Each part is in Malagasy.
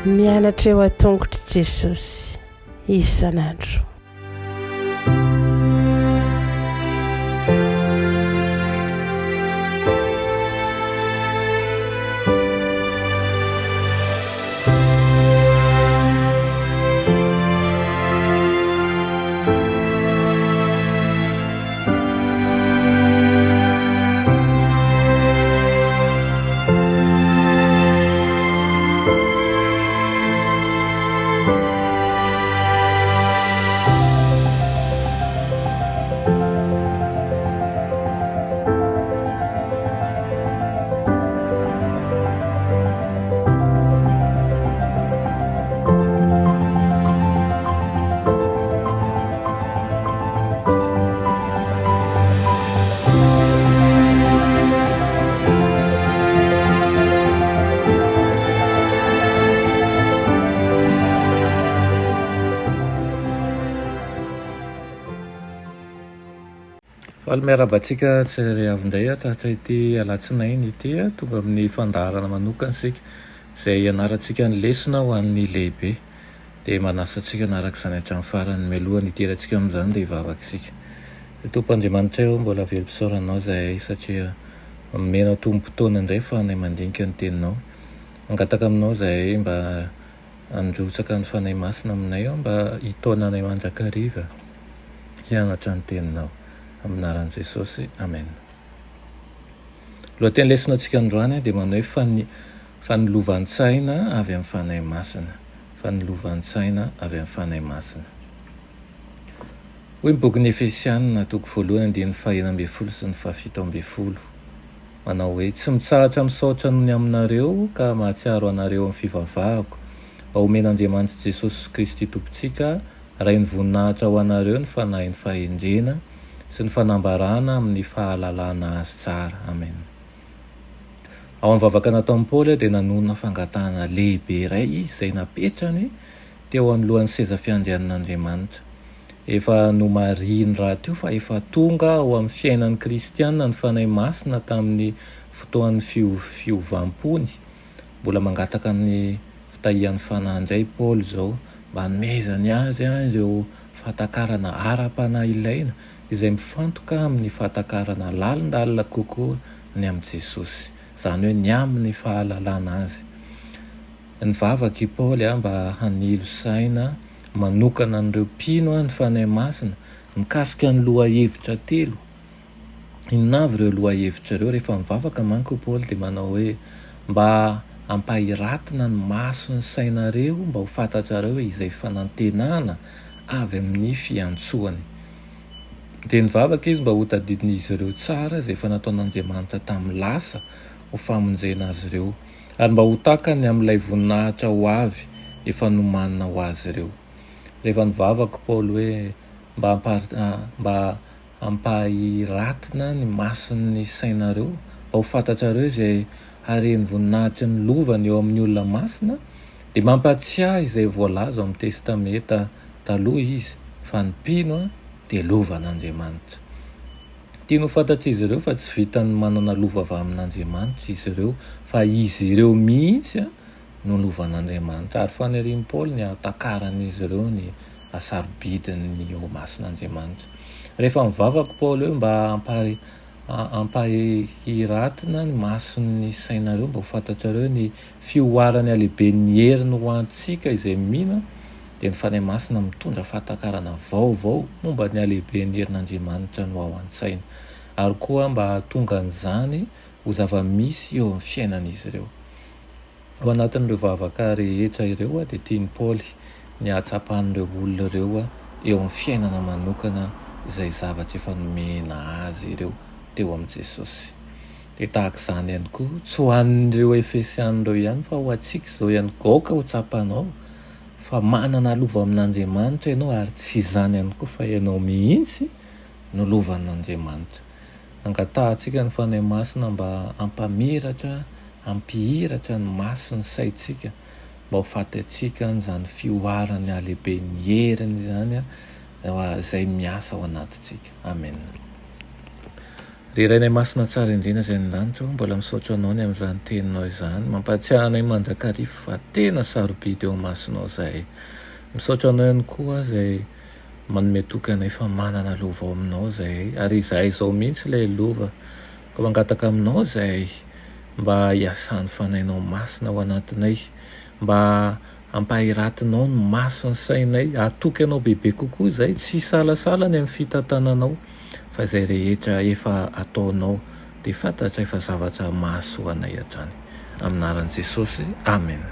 Mianatra eo an-tongotr'i Jesosy isan'andro. Faly miarahaba antsika tsirairay avy indray tratra ity alatsinainy ity. Tonga amin'ny fandaharana manokana isika izay hianarantsika ny lesona ho an'ny lehibe. Dia manasa antsika hanaraka izany hatramin'ny farany. Mialoha ny hidirantsika amin'izany dia hivavaka isika. Ry Tompo Andriamanitray ô, mbola velom-pisaorana Anao izahay satria nomenao tombom-potoana indray ahafahanay mandinika ny Teninao. Mangataka Aminao izahay mba handrotsaka ny Fanahy Masina aminay aho mba hitaona anay mandrakariva hianatra ny Teninao. Amin'ny anaran'i Jesosy, Amen. Lohateny lesona antsika androany dia manao hoe Fanolovan-tsaina avy amin'ny Fanahy Masina. Fanolovan-tsaina avy amin'ny Fanahy Masina. Hoy ny bokin'ny Efesiana, toko voalohany andininy faha-16 sy ny faha-17, manao hoe, Tsy mitsahatra misaotra noho ny aminareo ka mahatsiaro anareo amin'ny fivavahako, mba homen'Andriamanitr'i Jesosy Kristy Tompontsika, Rain'ny voninahitra ho anareo ny fanahin'ny fahendrena sy ny fanambarana amin'ny fahalalana Azy tsara. Amena. Ao amin'ny vavaka nataon'i Paoly dia nanonona fangatahana lehibe iray izy izay napetrany teo anoloan'ny seza fiandrianan'Andriamanitra. Efa nomarihiny rahateo fa efa tonga ao amin'ny fiainan'ny kristiana ny Fanahy Masina tamin'ny fotoan'ny fiovam-pony. Mbola mangataka ny fitahian'ny Fanahy indray i Paoly izao mba hanomezany azy ireo fahatakarana ara-panahy ilaina izay mifantoka amin'ny fahatakarana lalindalina kokoa ny amin'i Jesosy, izany hoe ny amin'ny fahalalana Azy. Nivavaka i Paoly mba hanilo saina manokana an'ireo mpino ny Fanahy Masina mikasika ny lohahevitra telo. Inona avy ireo lohahevitra ireo? Rehefa mivavaka manko i Paoly dia manao hoe, Mba hampahiratina ny mason'ny sainareo mba ho fantatrareo izay fanantenana avy amin'ny fiantsoany. Dia nivavaka izy mba hotadidin'izy ireo tsara izay efa nataon'Andriamanitra tamin'ny lasa ho famonjena azy ireo, ary mba ho takany amin'ilay voninahitra ho avy efa nomanina ho azy ireo. Rehefa nivavaka i Paoly hoe mba mba hampahiratina ny mason'ny sainareo, mba ho fantatrareo izay haren'ny voninahitry ny lovany eo amin'ny olona masina, dia mampahatsiahy izay voalaza ao amin'ny Testamenta Taloha izy fa ny mpino dia lovan'Andriamanitra. Tiany ho fantatr'izy ireo fa tsy vitan'ny manana lova avy amin'Andriamanitra izy ireo fa izy ireo mihitsy no lovan'Andriamanitra. Ary fanirian'i Paoly ny hahatakaran'izy ireo ny hasarobidin'ny eo imason'Andriamanitra. Rehefa mivavaka Paoly hoe mba ampahiratina ny mason'ny sainareo mba ho fantatrareo ny fihoaran'ny halehiben'ny heriny ho antsika izay mino, dia ny Fanahy Masina mitondra fahatakarana vaovao momba ny halehiben'ny herin'Andriamanitra no ao an-tsaina, ary koa mba hahatonga an'izany ho zava-misy eo amin'ny fiainan'izy ireo. Ao anatin'ireo vavaka rehetra ireo dia tian'i Paoly ny hahatsapan'ireo olona ireo eo amin'ny fiainana manokana izay zavatra efa nomena azy ireo teo amin'i Jesosy. Dia tahaka izany ihany koa, tsy ho an'ireo Efesiana ireo ihany fa ho antsika izao ihany koa. Aoka ho tsapanao fa manana lova amin'Andriamanitra ianao ary tsy izany ihany koa fa ianao mihitsy no lovan'Andriamanitra. Angatahantsika ny Fanahy Masina mba hampamiratra, hampihiratra ny mason'ny saintsika mba ho fantatsika an'izany fihoaran'ny halehiben'ny heriny izany izay miasa ao anatintsika. Amen. Ry Rainay Masina tsara indrindra izay any an-danitra ô, mbola misaotra Anao ny amin'izany Teninao izany, mampahatsiahy anay mandrakariva fa tena sarobidy eo imasonao izahay. Misaotra Anao ihany koa izay manome toky anay fa manana lova ao Aminao izahay, ary izahay izao mihitsy ilay lova. Ka mangataka Aminao izahay mba hiasan'ny Fanahinao Masina ao anatinay, mba Ampahiratinao ny mason'ny sainay, hatoky anao bebe kokoa izahay, tsy hisalasala ny amin'ny fitantananao, fa izay rehetra efa ataonao dia fantatray fa zavatra mahasoa anay hatrany. Amin'ny anaran'i Jesosy, amena.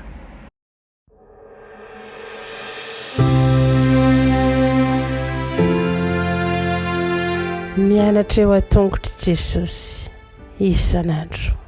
Mianatra eo an-tongotr'i Jesosy isan'andro.